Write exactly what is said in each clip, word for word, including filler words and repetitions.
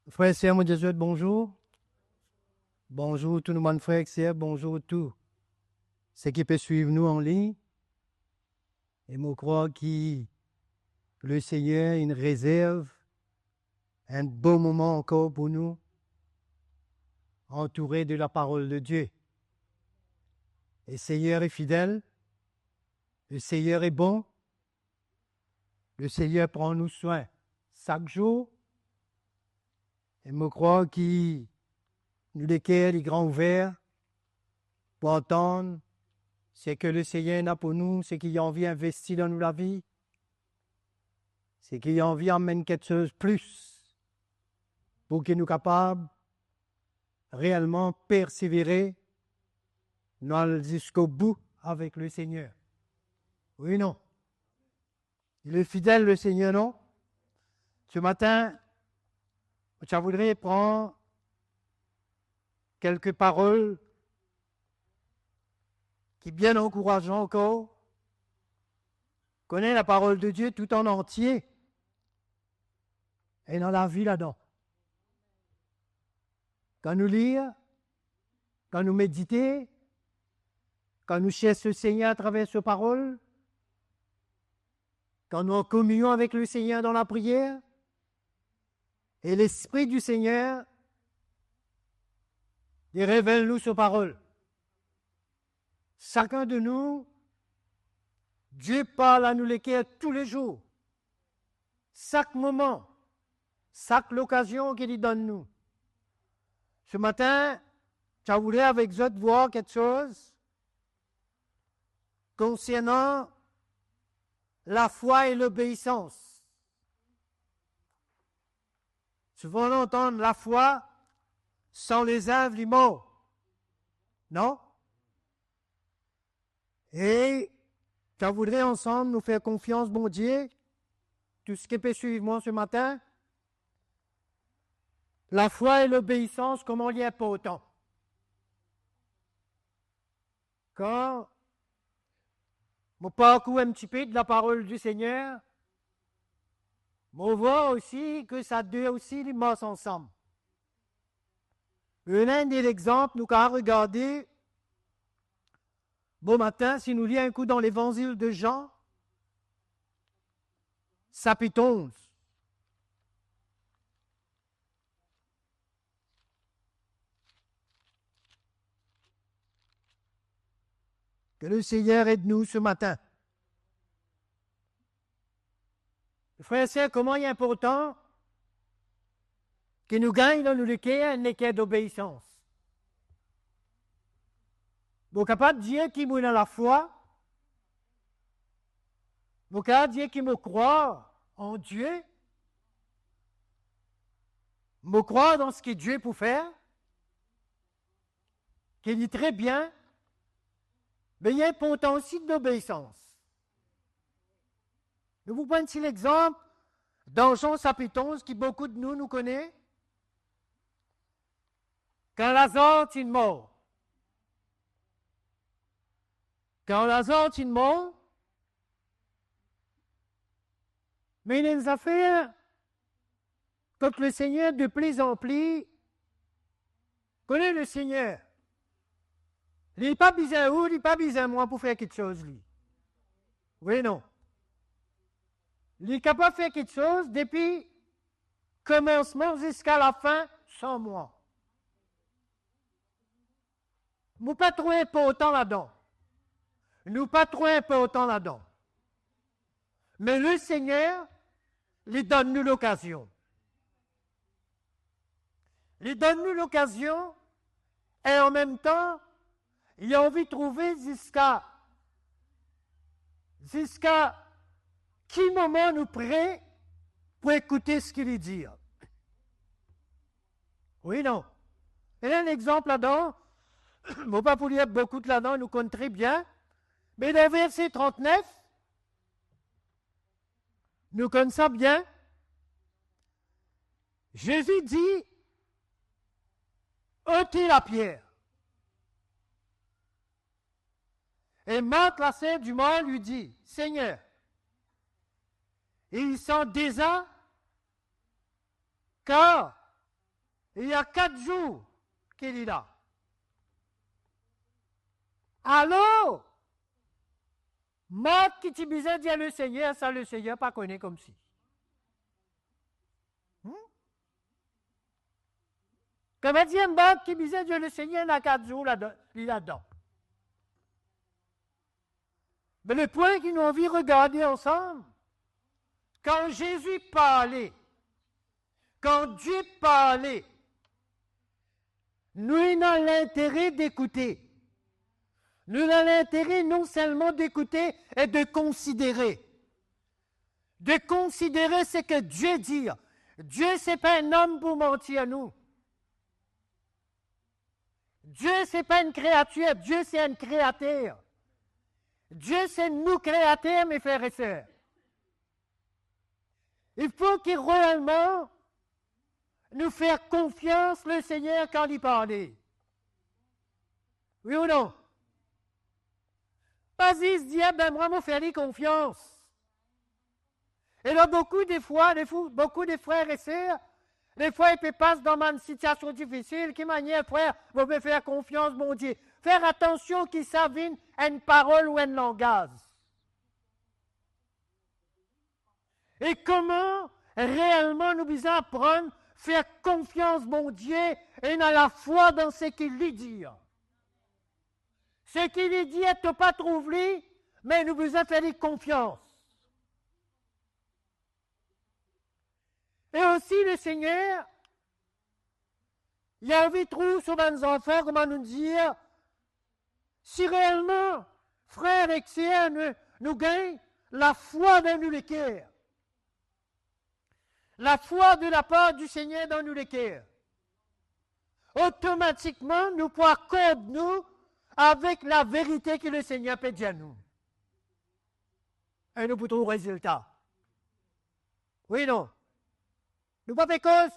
Frer, ser, mo dir zot bonzour. Bonzour tou nou bann frer ek ser, bonzour tou seki pe swiv nou anlign. E mo krwar ki Lesegner inn rezerv enn bon moman ankor pou nou, antoure de laparol de Die. Lesegner e fidel, Lesegner e bon, Lesegner pran nou swin sak zour, e mo krwar ki nou leker li gran ouver pou antann seki Lesegner ena pou nou, seki li anvi investi dan nou lavi, seki li anvi amenn kiksoz plis pou ki nou kapav reelman persevere, nou al ziskobou avek Lesegner. Wi, non? Li fidel, Lesegner, non? Se matin, mo ti a voudre pran kelke parol ki bien ankourazan ankor. Kone laparol de Die tou an antie, ena lavi ladan. Kan nou lir, kan nou medite, kan nou sers Lesegner atraver so parol, kan nou an kominion avek Lesegner dan lapriyer, e Lespri di Segner, li revel nou so parol. Sakenn de nou, Die parl a nou leker toulezour, sak moman, sak lokazion ki li donn nou. Se matin, mo ti a voudre avek zot vwar kiksoz konsernan lafwa e lobeisans. Souvan nou antann lafwa san lezev li mor. Non? E mo ti a voudre ansam nou fer konfians Bondie, tou seki pe swiv mwa se matin, lafwa e lobeisans, kouma li inportan. Kan mo parkour enn tipe de laparol di Segner, mo vwar osi ki sa de osi li mars ansam. Enn de lexanp nou kapav regarde bomatin, si nou lir enn kou dan Levanzil de Zan, sapit onz. Ki Lesegner ed nou se matin. Frer, ser, kouma li inportan ki nou gagn dan nou leker enn leker dobeisans. Mo kapav dir ki mo ena lafwa, mo kapav dir ki mo krwar an Die, mo krwar dan seki Die pou fer, ki li tre bien, me li inportan osi lobeisans. Nou pou pran enn ti lexanp dan Zan sapit onz ki boukou de nou, nou kone. Kan Lazar ti mor. Kan Lazar ti mor, me ena enn zafer kot Lesegner de pli an pli, kone Lesegner, li pa bizin ou, li pa bizin mwa pou fer kiksoz li. Wi, non? Li kapav fer kiksoz depi komansman ziska lafin san mwa. Mo pa tro inportan ladan. Nou pa tro inportan ladan. Me Lesegner, li donn nou lokazion. Li donn nou lokazion e anmemtan, li anvi trouve ziska, ziska ki moman nou pre pou ekoute seki li dir. Wi, non? Ena enn lexanp ladan, mo pa pou lir boukou ladan, nou konn tre bien, me dan verse trantnef, nou konn sa bien, Zezi dir, "Ote lapier." E Mart, laser di Mart, li dir, "Segner, li san deza, kar Li ena kat zour ki li la. Alor, Mart ki ti bizin dir Lesegner sa, Lesegner pa kone koumsi. Hmm? Kouma dir Mart ki bizin dir Lesegner ena kat zour ladan, li ladan. Me lepwin ki nou anvi regarde ansam, kan Zezi parle, kan Die parle, nou ena lintere dekoute. Nou ena lintere non selman dekoute e de konsidere. De konsidere seki Die dir. Die se pa enn om pou manti a nou. Die se pa enn kreatir, Die se enn kreater. Die se nou kreater, me frer e ser. Il fo ki reelman nou fer konfians Lesegner kan li parle. Wi ou non? Pa zis dir, "Be mwa, mo fer li konfians." E la, boukou de fwa, de fou-, boukou de frer e ser, de fwa, li pe pas dan bann sitiasion difisil. Ki manier, frer, mo pe fer konfians Bondie? Fer atansion ki sa vinn enn parol ou enn langaz. E kouma reelman nou bizin aprann fer konfians Bondie e ena lafwa dan seki li dir. Seki li dir, to pa trouv li, me nou bizin fer li konfians. E osi, Lesegner, li anvi trouv so bann zanfan, kouma nou dir, si reelman, frer ek ser, nou, nou gagn lafwa dan nou leker. Lafwa de lapar di Segner dan nou leker. Otomatikman, nou pou akord nou avek laverite ki Lesegner pe dir nou. E nou pou trouv rezilta. Wi, non? Nou pa pe koz,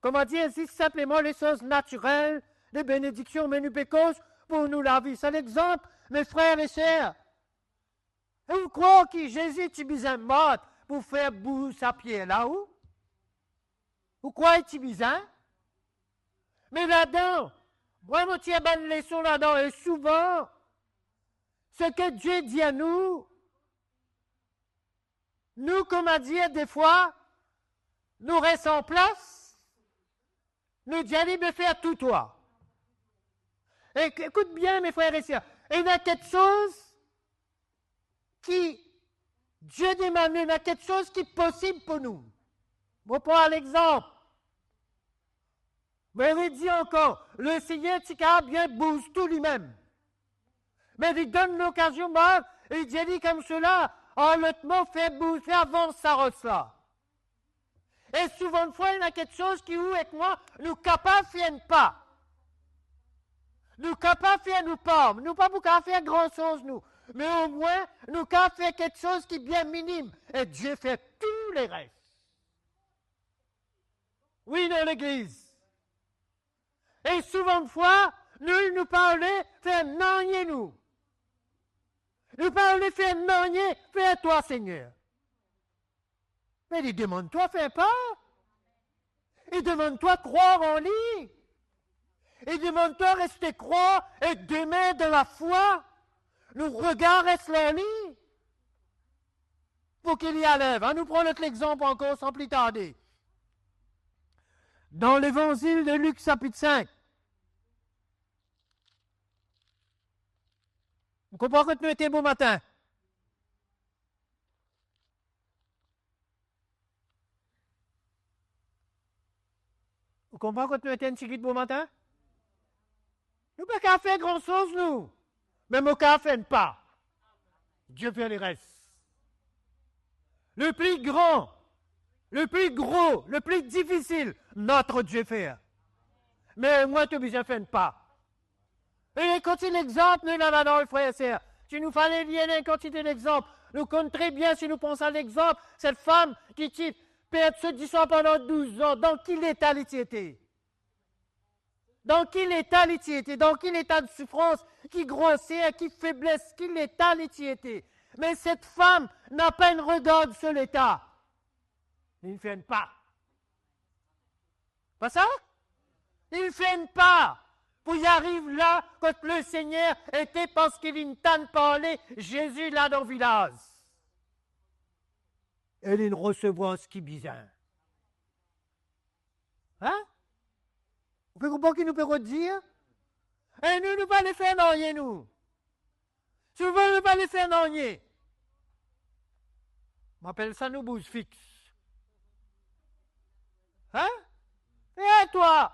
kouma dir, zis sinpleman lesoz natirel, de benediksion, me nou pe koz pou nou lavi. Sa lexanp, me frer e ser, e ou krwar ki Zezi ti bizin Mart pou fer bouz sa pier la, ou? Ou krwar li ti bizin? Me ladan, mwa mo tir bann leson ladan, e souvan, seki Die dir nou, nou, kouma dir, defwa, nou res anplas, nou dir li, "Be fer tou twa." E, ekout bien, me frer e ser, ena kiksoz ki Die demann nou, ena kiksoz ki posib pou nou. Mo pran lexanp. Mo redir ankor, Lesegner ti kapav bien bouz tou limem. Me li donn lokazion Mart, e li dir li koumsala, an lot mo, fer bouz, fer avans sa ros la. E souvandfwa, ena kiksoz ki ou ek mwa, nou kapav fer enn pa. Nou kapav fer nou par, nou pa pou kapav fer gran soz nou. Me omwin, nou kapav fer kiksoz ki bien minim. E Die fer tou leres. Wi, dan legliz. E souvandfwa, nou, nou pa oule fer nanye nou. Nou pa oule fer nanye, fer twa, Segner. Me li demann twa fer pa. Li demann twa krwar an li. Li demann twa reste krwar e demer dan lafwa. Nou regar res lor li. Pou ki li al lev. Annou pran lot lexanp ankor san pli tarde. Dan Levanzil de Lik, sapit sink. Ou konpran kot nou ete bomatin? Ou konpran kot nou ete enn tigit bomatin? Nou pa kapav fer gran soz nou, me mo kapav fer enn pa. Die fer leres. Le pli gran, le pli gro, le pli difisil, notre Dieu fer. Me mwa to bizin fer enn pa. E kantite lexanp nou ena ladan, frer e ser. Si nou fale lir enn kantite lexanp, nou konn tre bien, si nou pran sa lexanp, set fam ki ti perd so disan pandan douz an, dan ki leta li ti ete? Dan ki leta li ti ete? Dan ki leta de soufrans, ki groser, ki febles, ki leta li ti ete? Me set fam napa enn regar so leta. Li fer enn pa. Pa sa? Li fer enn pa pou li ariv la kot Lesegner ete, parski linn tann parle Zezi la dan vilaz. E linn resevwar seki bizin. Hein? Ou pe konpran ki nou pe rod dir? E nou, nou pa le fer nanye, nou. Souvan, nou pa le fer nanye. Mo apel sa nou bouz fix. Hein? E twa?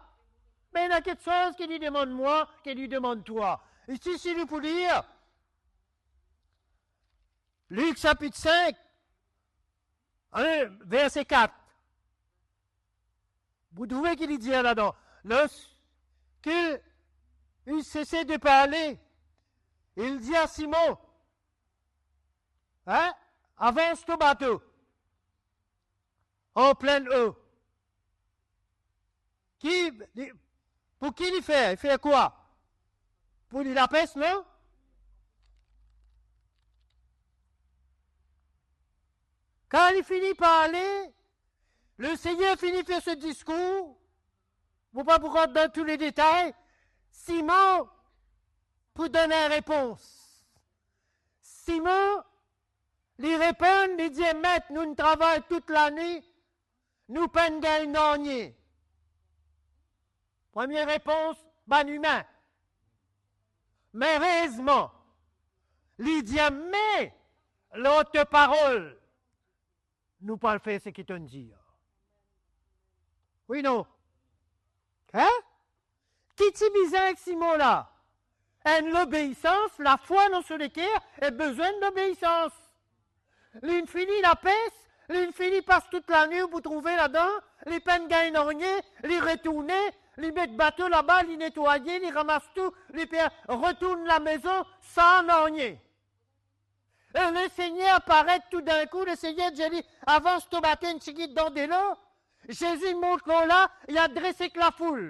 Me ena kiksoz ki li demann mwa, ki li demann twa. Isi, si nou pou lir, Lik sapit sink, ale, verse kat. Vous trouvez ki li dir ladan, lorsqu'il eut cessé de parler, il dit à Simon, hein, avans to bato an plinn lo. Ki, li, pou ki li fer? Li fer kwa? Pou li lapes, non? Kan li fini parle, Lesegner fini fer so diskour, mo pa pou rant dan tou le detay, Simon pou donn enn repons. Simon, li reponn, li dir, Met, nou'nn travay tout lanwit, nou pa'nn gagn nanye. Premie repons bann imin. Me rezman, li dir, Me lor to parol, nou pou al fer seki to'nn dir. Wi, non? Hein? Ki ti bizin ek Simon la? Enn lobeisans, lafwa dan so leker, e bizin lobeisans. Linn fini lapes, linn fini pas tout lanwit, ou pou trouve ladan, li pa'nn gagn nanye, li retourne, li met bato laba, li netwaye, li ramas tou, li pe retourn lamezon san nanye. E Lesegner paret toudinkou, Lesegner dir li, avans to bato enn tigit dan delo. Zezi mont lor la, li adres ek lafoul.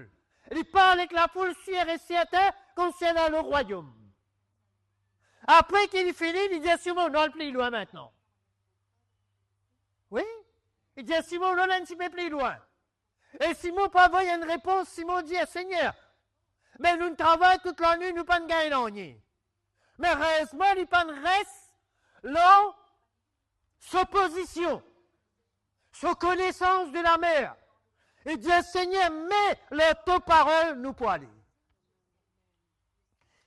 Li parl ek lafoul sir e sertin konsernan lerwayom. Apre ki li fini, li dir Simon, nou al pli lwin aster. Wi, li dir Simon, nou al enn tipe pli lwin. E Simon pou avoy enn repons, Simon dir, Segner, me nou'nn travay tout lanwit, nou pa'nn gagn nanye. Me rezman, li pa'nn res lor so pozision, so konesans de lamer. Li dir, Segner, me lor to parol nou pou ale.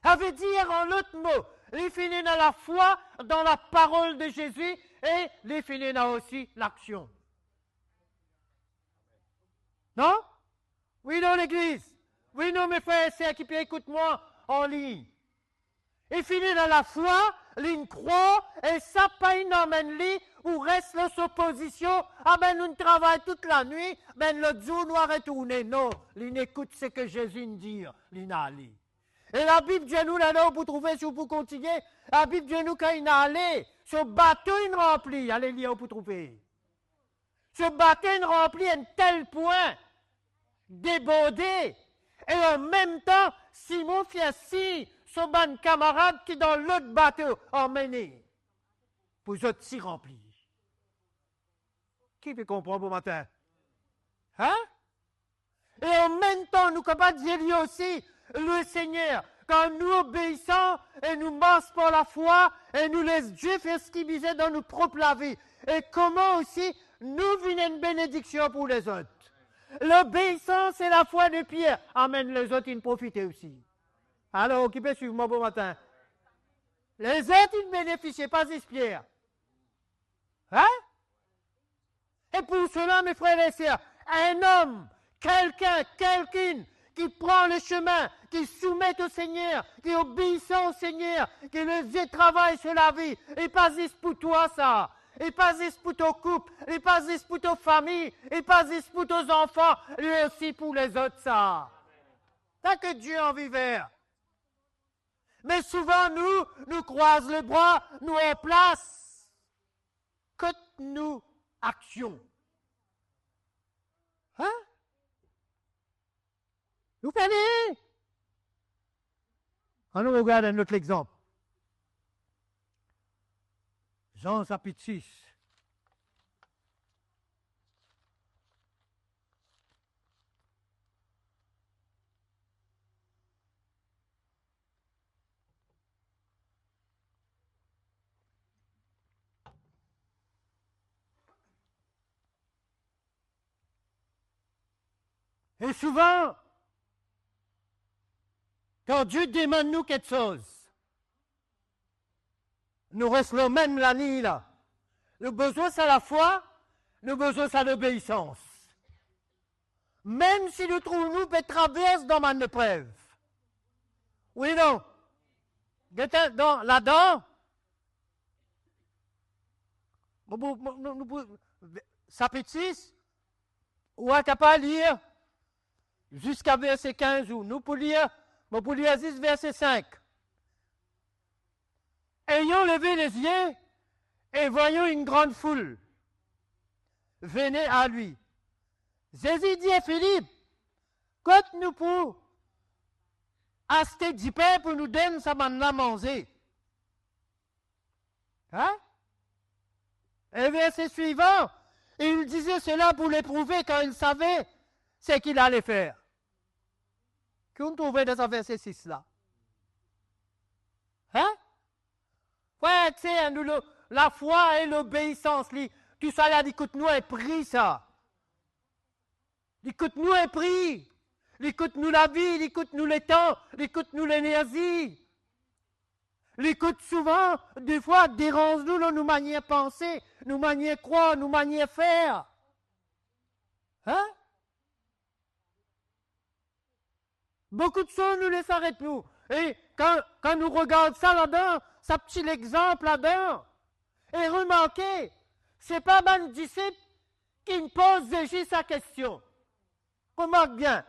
Savedir, an lot mo, li finn ena lafwa dan laparol de Zezi e li finn ena osi laksion. Non? Wi, non, legliz? Wi, non, me frer e ser ki pe ekout mwa an lign? Li finn ena lafwa, linn krwar, e sa pa'nn amenn li pou res lor so pozision, a be, nou'nn travay tout lanwit, be, lot zour nou a retourne. Non, linn ekout seki Zezi inn dir, linn ale. E Labib dir nou ladan, ou pou trouve, si ou pou kontigne, Labib dir nou kan linn ale, so bato inn ranpli, aleluya, ou pou trouve. So bato inn ranpli enn tel pwin, deborde, e anmemtan, Simon finn sign so bann kamarad ki dan lot bato, anmene pou zot osi ranpli. Ki pe konpran bomatin? Hein? E anmemtan, nou kapav dir li osi, Lesegner, kan nou obeisan e nou mars par lafwa e nou les Dieu fer seki bizin dan nou prop lavi, e kouma osi nou vinn enn benediksion pou lezot. Lobeisans e lafwa de Pier amenn lezot inn profite osi. Alor, ki pe swiv mwa bomatin? Lezot inn benefisie, pa zis Pier. Hein? E pou sela, me frer e ser, enn om, kelkenn, kelkinn ki pran le semin, ki soumet o Segner, ki obeisan o Segner, ki les Dieu travay so lavi, e pa zis pou twa sa, e pa zis pou to koup, e pa zis pou to fami, e pa zis pou to zanfan, li osi pou lezot sa. Sa ki Dieu anvi fer. Me souvan nou, nou krwaz lebra, nou anplas. Kot nou aksion? Hein? Nou fini? Annou regard enn lot lexanp. Zan sapit sis. E souvan, kan Die demann nou kiksoz, nou res lor mem laliny la. Nou bizin sa lafwa, nou bizin sa lobeisans. Mem si nou trouv nou pe travers dan bann leprev. Wi, non? Get dan, ladan, nou pou, nou, nou pou, sapit sis, ou a kapav lir ziska verse kinz ou nou pou lir, mo pou lir zis verse sink. Ayant levé les yeux et voyant une grande foule, venait à lui. Zezi dir Filip, kot nou pou aste dipin pou nou donn sa bann la manze? Hein? Et verset suivant, il disait cela pour l'éprouver, car il savait ce qu'il allait faire. Ki ou trouve dan sa verse sis la? Hein? Frer ek ser, nou, lo-, lafwa e lobeisans, li, tousala, li kout nou enn pri, sa. Li kout nou enn pri. Li kout nou lavi, li kout nou letan, li kout nou lenerzi. Li kout souvan, defwa, deranz nou lor nou manier panse, nou manier krwar, nou manier fer. Hein? Boukou de soz nou les aret nou. E kan, kan nou regard sa ladan, sa pti lexanp ladan, e remarke, se pa bann disip ki'nn poz Zezi sa kestion. Remark bien,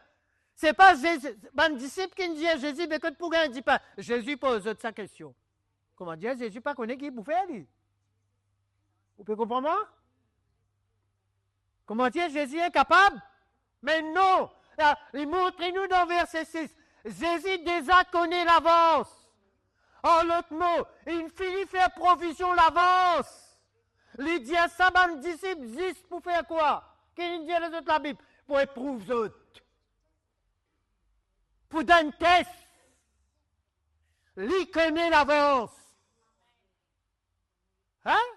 se pa Zezi, bann disip ki'nn dir Zezi, "Be kot pou gagn dipin?" Zezi poz zot sa kestion. Kouma dir, Zezi pa kone ki pou fer li. Ou pe konpran mwa? Kouma dir, Zezi inkapab? Me non, la, li montre nou dan verse sis, Zezi deza kone lavans. An lot mo, li fini fer provizion lavans. Li dir sa bann disip zis pou fer kwa? Ki li dir lezot Labib? Pou eprouv zot. Pou donn tes. Li kone lavans. Hein?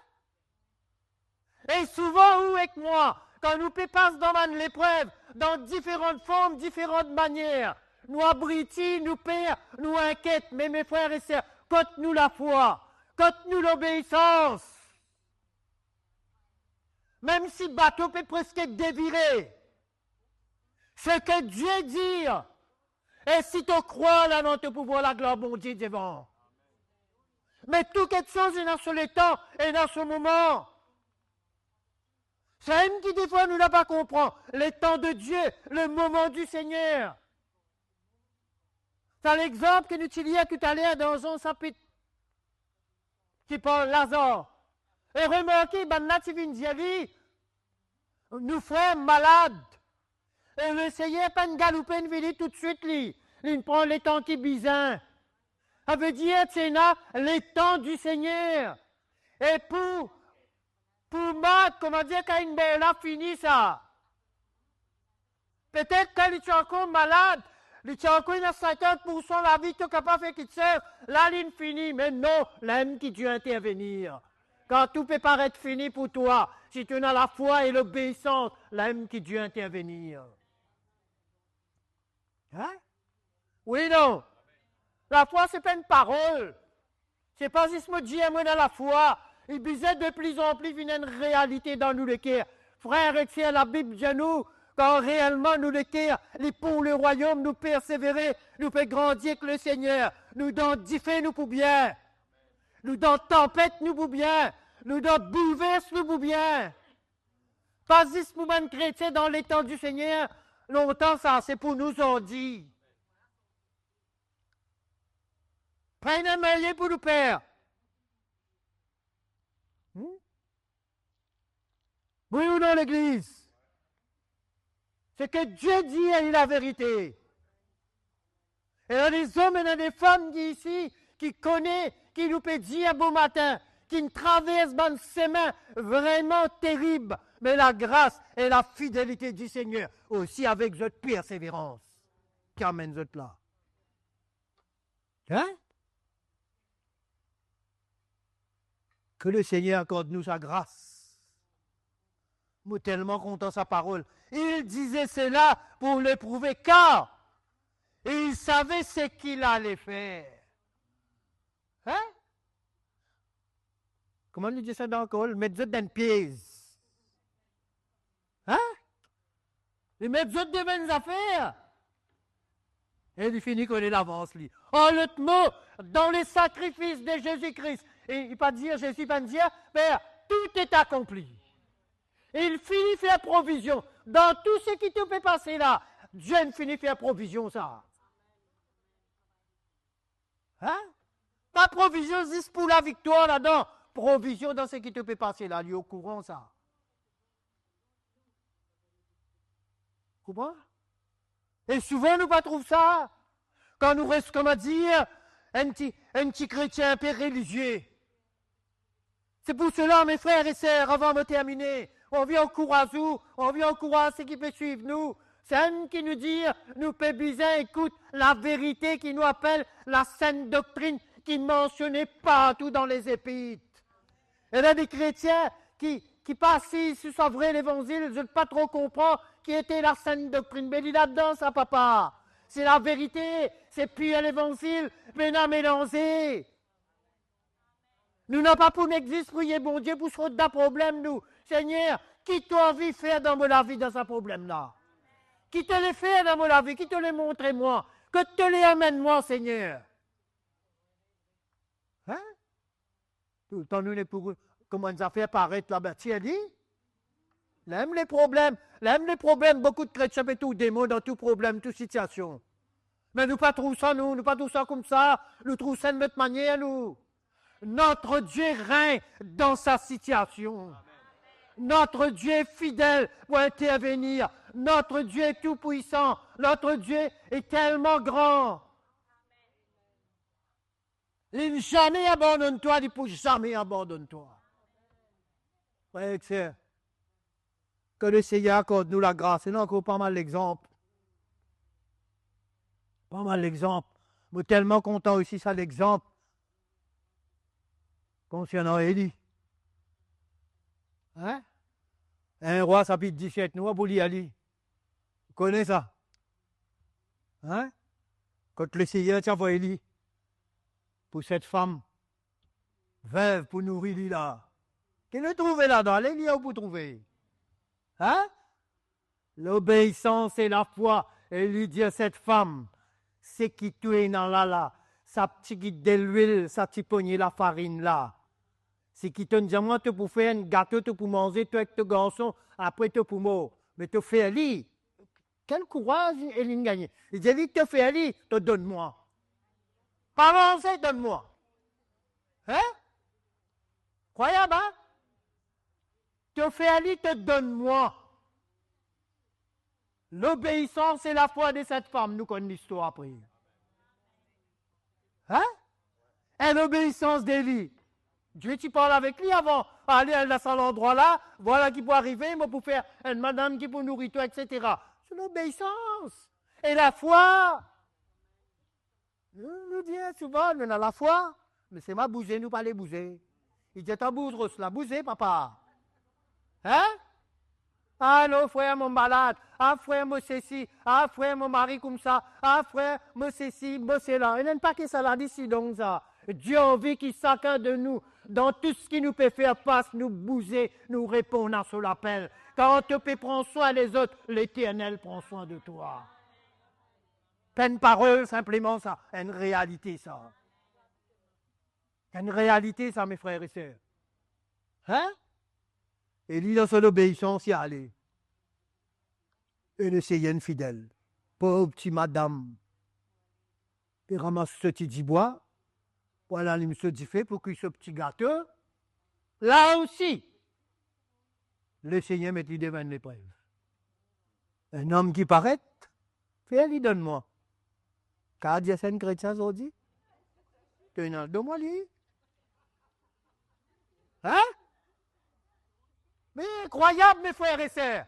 E souvan, ou ek mwa, kan nou pe pas dan bann leprev, dan diferan form, diferan manier, nou abriti, nou per, nou inkiet, me, me frer e ser, kot nou lafwa? Kot nou lobeisans? Mem si bato pe preske devire, seki Die dir, e si to krwar ladan, to pou vwar laglar Bondie devan. Me tou kiksoz ena so letan, ena so moman. Samem ki defwa nou napa konpran, le temps de Dieu, le moment du Seigneur. Sa lexanp ki nou ti lir toutaler dan Zan sapit, ki parl Lazar. E remarke, bannla ti vinn dir li, "Nou frer malad." E Lesegner pa'nn galoup vini toutswit li, li'nn pran letan ki bizin. Savedir ti ena le temps du Seigneur. E pou, pou Marthe, kouma dir, kan enn ber la fini sa. Petet kan li ti ankor malad, li ti ankor ena sinkant poursan lavi, to kapav fer kiksoz, la li'nn fini, me non, lamem ki Dieu intervenir. Kan tou pe paret fini pou twa, si to ena lafwa e lobeisans, lamem ki Dieu intervenir. Hein? Wi, non? Lafwa, se pa enn parol. Se pa zis mo dir mo ena lafwa. Li bizin de pli an pli vinn enn realite dan nou leker. Frer ek ser, Labib dir nou, kan reelman nou leker li pou Lerwayom, nou persevere, nou pe grandi ek Lesegner, nou dan dife, nou pou bien. Nou dan tanpet, nou pou bien. Nou dan boulvers, nou pou bien. Pa zis pou bann kretien dan le temps du Seigneur, lontan sa, se pou nou zordi. Pa ena meye pou nou per. Hmm? Wi ou non, legliz? Seki Die dir, li laverite. Ena de zom, ena de fam ki isi, ki kone, ki nou pe dir bomatin, ki'nn travers bann semin vreman terib, me lagras e lafidelite di Segner osi avek zot perseverans ki amenn zot la. Hein? Ke Lesegner akord nou sa gras. Mo telman kontan sa parol. Il disait cela pour l'éprouver, car il savait ce qu'il allait faire. Hein? Kouma li dir sa dan lekol? Met zot dan enn piez. Hein? Li met zot devan enn zafer. E li fini kone lavans li. An lot mo, dan le sakrifis de Zezi Kri, e li pa dir, Zezi pa dir, "Père, tout est accompli." Il fini fer provizion. Dan tou seki to pe pase la, Dieu inn fini fer provizion sa. Hein? Pa provizion zis pou laviktwar ladan, provizion dan seki to pe pase la, li okouran sa. Konpran? E souvan nou pa trouv sa. Kan nou res, kouma dir, enn ti, enn ti kretien inpe relizie. C'est pour cela, mes frères et sœurs, avan mo termine, mo anvi ankouraz ou, mo anvi ankouraz seki pe swiv nou, seki nou dir, nou pe bizin ekout laverite ki nou apel la Sainte Doctrine, ki mansione partou dan Lezepit. Ena de kretien ki, ki pa asiz sou sa vre levanzil, zot pa tro konpran ki ete la Sainte Doctrine, me li ladan sa, papa. Se laverite, se pir levanzil, pena melanze. Nou napa pou nek zis priye Bondie pou sort dan problem nou. Segner, ki to anvi fer dan mo lavi dan sa problem la? Ki to le fer dan mo lavi? Ki to le montre mwa? Kot to le amenn mwa, Segner? Hein? Toultan nou le pou kouma enn zafer paret la, be tir li. Lerla mem problem, lerla mem problem, boukou kretien pe trouv demon dan tou problem, tou sitiasion. Me nou pa trouv sa nou, nou pa trouv sa koumsa, nou trouv sa enn lot manier nou. Notre Dieu règne dans sa situation. Notre Dieu est fidèle pour intervenir. Notre Dieu est tout-puissant. Notre Dieu est tellement grand. Li zame abandonn twa, li pou zame abandonn twa. Frer ek ser, ke Lesegner akord nou lagras. Ena ankor pa mal lexanp. Pa mal lexanp. Mo telman kontan osi sa lexanp konsernan Eli. Hein? Enn Rwa sapit diset, nou pou lir li. Ou kone sa? Hein? Kot Lesegner ti avoy li pou set fam vev pou nouri li la. Ki nou trouve ladan? Ale lir, ou pou trouve. Hein? Lobeisans e lafwa. E li dir set fam, seki to ena la la, sa ti git delwil, sa ti pogne lafarinn la, seki to'nn dir mwa to pou fer enn gato, to pou manze, twa ek to garson, apre to pou mor. Me to fer li. Kel kouraz Eli inn gagne! Li dir li, to fer li, to donn mwa. Pa manze, donn mwa. Hein? Krwayab, hein? To fer li, to donn mwa. Lobeisans e lafwa de set fam, nou konn listwar apre. Hein? Enn lobeisans de li. Die ti parl avek li avan. Ale, al dan sa landrwa la, vwala ki pou arive, mo pou fer enn madam ki pou nouri twa, etsetera. Se lobeisans e lafwa. Nou, nou dir souvan, nou ena lafwa, me selman bouze, nou pa le bouze. Li dir, to bouz ros la, bouze, papa. Hein? Ah non, frer, mo malad. Ah, frer, mo sesi. Ah, frer, mo mari koumsa. Ah, frer, mo sesi, mo sela. Ena enn pake sa la, li si long sa. Die anvi ki sakenn de nou, dan tou seki nou pe fer fas, nou bouze, nou reponn a so lapel. Kan to pe pran swin lezot, Leternel pran swin de twa. Pa enn parol sinpleman sa, enn realite sa. Enn realite sa, mes frères et sœurs. Hein? E li, dan so lobeisans, li ale. E Lesegner inn fidel. Pov ti madam pe ramas so ti dibwa pou al alim so dife pou kwi so ti gato. La osi, Lesegner met li devan enn leprev. Enn om ki paret, fer li donn mwa. Kapav dir sa enn kretien zordi? To ena, donn mwa li. Hein? Me inkrwayab, mes frères et sœurs.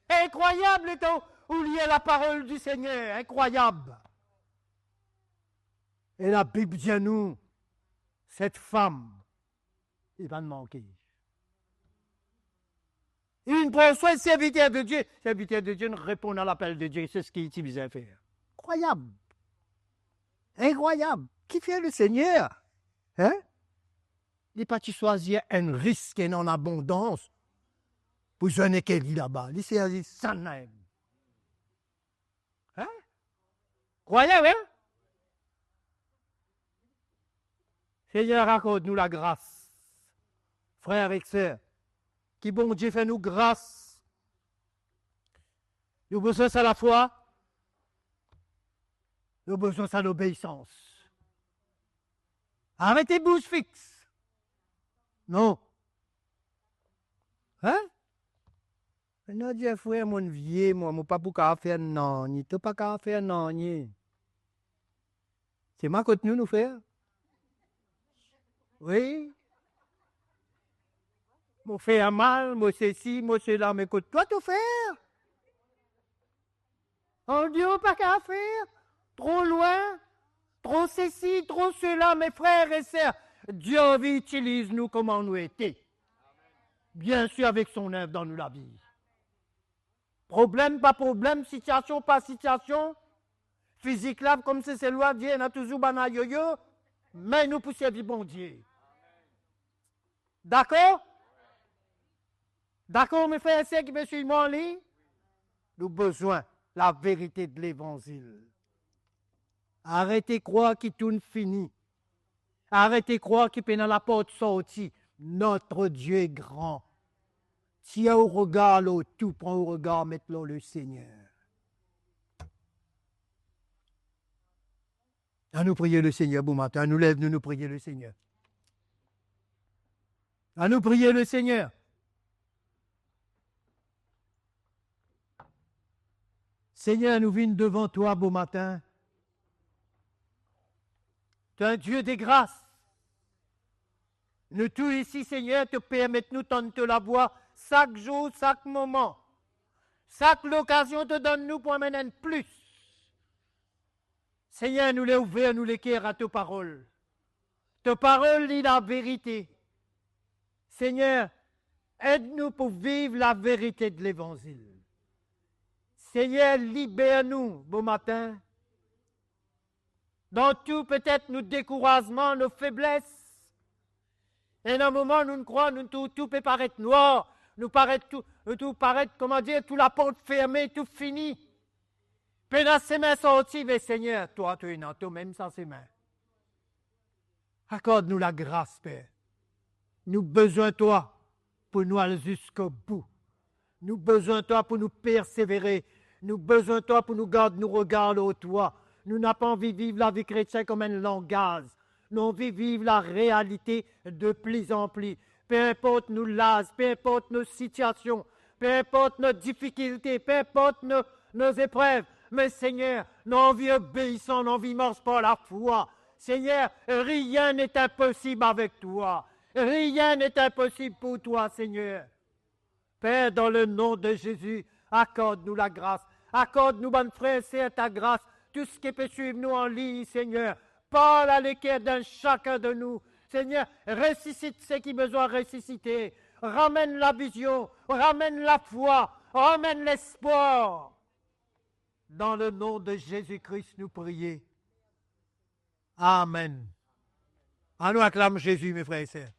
Inkrwayab, letan ou lir laparol di Segner, inkrwayab. E Labib dir nou, set fam, li pa'nn manke. Inn pran swa serviter de Die, serviter de Die inn reponn a lapel de Die, se seki ti bizin fer. Inkrwayab. Inkrwayab. Kifer Lesegner? Hein? Li pa ti swazir enn risk, enn an abondans pou zwenn ek li laba. Li swazir samem. Hein? Krwar, wi? Segner akord nou lagras, frer ek ser, ki Bondie fer nou gras. Nou bizin sa lafwa, nou bizin sa lobeisans. Aret bouz fix. Non. Hein? Ena dir, frer, mo vie, mwa, mo pa pou kapav fer nanye. To pa kapav fer nanye. Se mwa kot nou, nou fer? Wi. Mo fer mal, mo sesi, mo sela, me kot twa, to fer? An Dieu pa kapav fer, tro lwin, tro sesi, tro sela, me frer e ser, Dieu anvi itiliz nou kouma nou ete. Bien sir, avek son nev dan nou lavi. Problem pa problem, sitiasion pa sitiasion, fizik la, kouma Seselwa dir, ena touzour bann ayoyo, me nou pou servi Bondie. Dakor? Dakor, me frer e ser ki pe swiv mwa an lign? Nou bizin laverite de levanzil. Arete krwar ki tou fini. Arete krwar ki pena laport sorti. Notre Dieu est grand. Tir ou regar lor tou, pran ou regar met lor Lesegner. Anou priye Lesegner bomatin, nou lev nou, nou priye Lesegner. Anou priye Lesegner. Segner, nou vinn devan twa bomatin. To enn Die de gras. Nou tou isi, Segner, to permet nou tann to lavwa sak zour, sak moman. Sak lokazion to donn nou pou amenn enn plis. Segner, nou le ouver nou leker a to parol. To parol li laverite. Segner, ed nou pou viv laverite de levanzil. Segner, liber nou bomatin. Dan tou, petet nou dekourazman, nou febles. Ena moman nou krwar nou tou, tou pe paret nwar, nou paret tou, nou tou paret, kouma dir, tou laport ferme, tou fini. Pena semin sorti, me Segner, twa to ena tomem sa semin. Akord nou lagras, Per. Nou bizin twa pou nou al ziskobou. Nou bizin twa pou nou persevere. Nou bizin twa pou nou gard nou regar lor twa. Nou napa anvi viv lavi kretien kouma enn langaz. Nou anvi viv larealite de pli an pli. Pe inport nou laz, pe inport nou sitiasion, pe inport nou difikilte, pe inport nou, nou zeprev, me Segner, nou anvi obeisan, nou anvi mars par lafwa. Segner, rien n'est impossible avec toi. Rien n'est impossible pour toi, Segner. Per, dan le nom de Zezi, akord nou lagras, akord nou bann frer e ser ta gras, tou seki pe swiv nou an lign, Segner, parl a leker d'enn sakenn de nou. Segner, resisit seki bizin resisite, ramenn lavizion, ramenn lafwa, ramenn lespwar. Dan le nom de Zezi Kris nou priye. Amen. Anou aklam Zezi, me frer e ser.